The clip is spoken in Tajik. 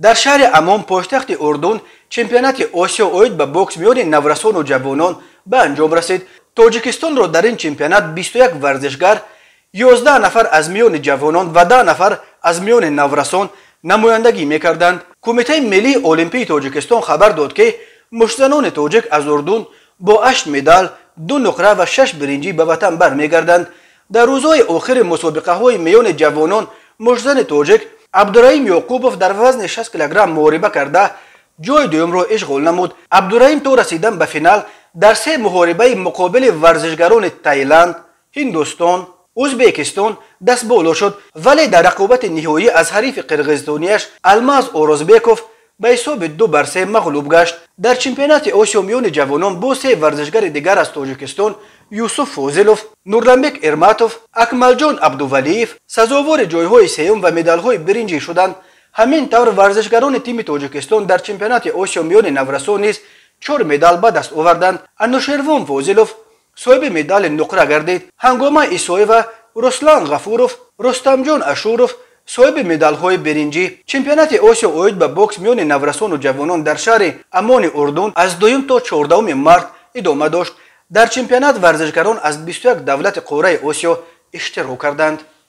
Дар шаҳри Амон, пойтахти Урдун, чемпионати Осиё оид ба бокс миёни наврасону ҷавонон ба анҷом расид. Тоҷикистонро дар ин чемпионат 21 варзишгар, 11 нафар аз миёни ҷавонон ва 10 нафар аз миёни наврасон намояндагӣ мекарданд. Кумитаи миллии олимпии Тоҷикистон хабар дод, ки муштзанони тоҷик аз Урдун бо 8 медал, 2 нуқра ва 6 биринҷӣ ба ватан бармегарданд. Дар рӯзҳои охири мусобиқаҳои миёни ҷавонон муштзани тоҷик Абдураҳим Ёқубов дар вазни 60 килограмм муҳориба карда, ҷои дуюмро ишғол намуд. Абдураҳим то расидан ба финал дар се муҳорибаи муқобили варзишгарони Таиланд, Ҳиндустон, Ӯзбекистон дастболо шуд, вале дар рақобати ниҳоӣ аз ҳарифи қирғизистонияш Алмаз Орозбеков ба ҳисоби 2-3 мағлуб гашт. Дар чемпионати Осиё миёни ҷавонон бо се варзишгари дигар аз Тоҷикистон, Юсуф Фозилов, Нурламбек Эрматов, Акмалҷон Абдувалиев сазовори ҷойҳои сеюм ва медалҳои биринҷӣ шуданд. Ҳамин тавр, варзишгарони тими Тоҷикистон дар чемпионати Осиё миёни наврасон низ чор медал ба даст оварданд. Анушервон Фозилов соҳиби медали нуқра гардид. Ҳангома Исоева, Руслан Ғафуров, Рустамҷон Ашуров соҳиби медалҳои биринҷӣ. Чемпионати Осиё оид ба бокс миёни наврасону ҷавонон дар шаҳри Амони Урдун аз 2 то 14 март идома дошт. Дар чемпионат варзишгарон аз 21 давлати қораи Осиё иштирок карданд.